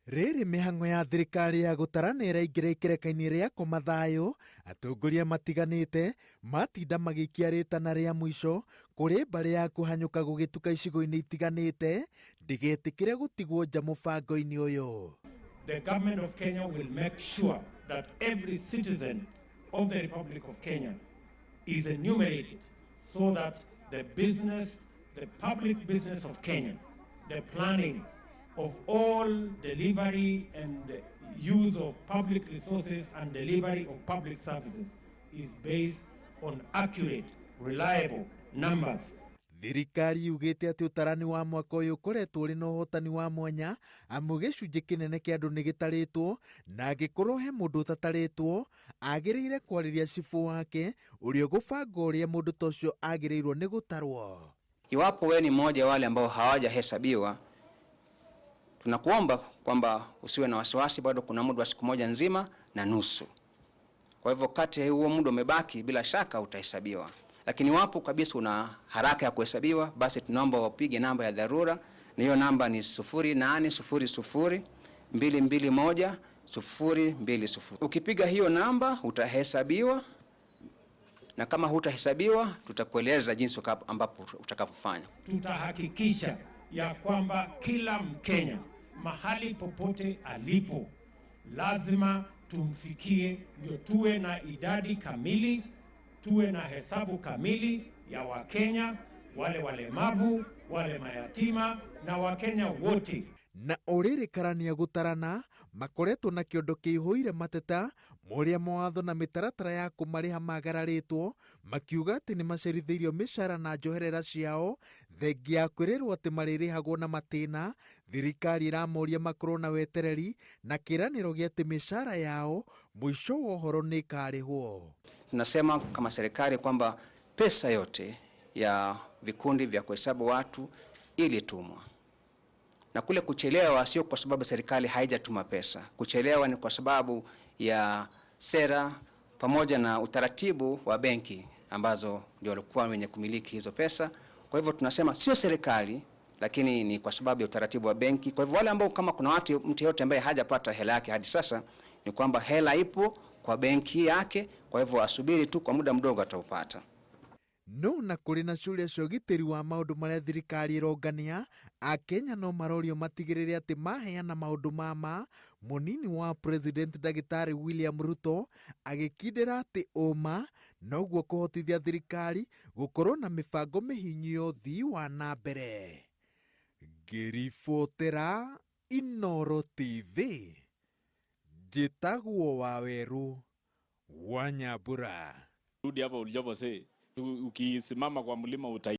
Rĩrĩ mĩhang'o ya thirikari ya gũtara nĩ ĩraingĩra ikereka-inĩ rĩa kũma thayũ, atongoria matiganĩte matinda magĩikia rĩtana rĩa mũico kũrĩ mbarĩ ya kũhanyũka gũgĩtuka icigo-inĩ itiganĩte ndĩgetĩkĩre gũtigwo nja mũbango-inĩ ũyũ. The government of Kenya will make sure that every citizen of the Republic of Kenya is enumerated so that the business, the public business of Kenya, the planning of all delivery and use of public resources and delivery of public services is based on accurate, reliable numbers. Thirikari yugĩte atĩ ũtarani wa mwaka ũyũ ũkoretwo ũrĩ na ũhotani wa mwanya amu gĩcunjĩ kĩnene kĩa andũ nĩ gĩtarĩtwo, na angĩkorwo he mũndũ ũtatarĩtwo agĩrĩire kwarĩria cibũ wake ũrĩa ũgũbanga ũrĩa mũndũ ta ũcio agĩrĩirwo nĩ gũtarwo. Iwapo wewe ni mmoja wale ambao hawajahesabiwa, tunakuomba kwamba usiwe na wasiwasi, bado kuna muda wa siku moja nzima na nusu. Kwa hivyo kati ya huo muda umebaki, bila shaka utahesabiwa. Lakini iwapo kabisa una haraka ya kuhesabiwa, basi tunaomba wapige namba ya dharura, na hiyo namba ni 0800 221 020. Ukipiga hiyo namba utahesabiwa, na kama hutahesabiwa tutakueleza jinsi ambapo utakapofanya. Tutahakikisha ya kwamba kila Mkenya mahali popote alipo lazima tumfikie, ndio tuwe na idadi kamili, tuwe na hesabu kamili ya Wakenya, wale walemavu, wale mayatima na Wakenya wote. Na o rĩrĩ karani gũtarana makoretwo na kĩondo kĩihũire mateta morĩa mawatho na mĩtaratara ya kũmarĩha magararĩtwo, makiuga atĩ nĩ macerithĩirio mĩcara na njoherera ciao thengia ya kwĩrĩrwo atĩ marĩrĩhagwo na matĩna. Thirikari ĩramoria makorwo na wetereri na kĩĩranĩro gĩa atĩ mĩcara yao mũico wa ũhoro nĩ ĩkarĩhwo. Tunasema kama serikali kwamba pesa yote ya vikundi vya kuhesabu watu ilitumwa, na kule kuchelewa sio kwa sababu serikali haijatuma pesa. Kuchelewa ni kwa sababu ya sera pamoja na utaratibu wa benki ambazo ndio walikuwa wenye kumiliki hizo pesa. Kwa hivyo tunasema sio serikali, lakini ni kwa sababu ya utaratibu wa benki. Kwa hivyo wale ambao kama kuna watu mtu yote ambaye hajapata hela yake hadi sasa, ni kwamba hela ipo kwa benki yake, kwa hivyo asubiri tu kwa muda mdogo ataupata. No na kũrĩ na ciũria cia ũgitĩri wa maũndũ marĩa thirikari ĩrongania, Akenya no marorio matigĩrĩre atĩ maheana maũndũ ma ma. Mũnini wa President Ndagĩtarĩ William Ruto agĩkindĩra atĩ ũma noguo kũhotithia thirikari gũkorwo na mĩbango mĩhinyu ya ũthii wa na mbere. Ngĩribotera Inooro TV, njĩtagwo Wawerũ wa Nyambura. Rudi hapo ulijopo, ukisimama kwa mlima uta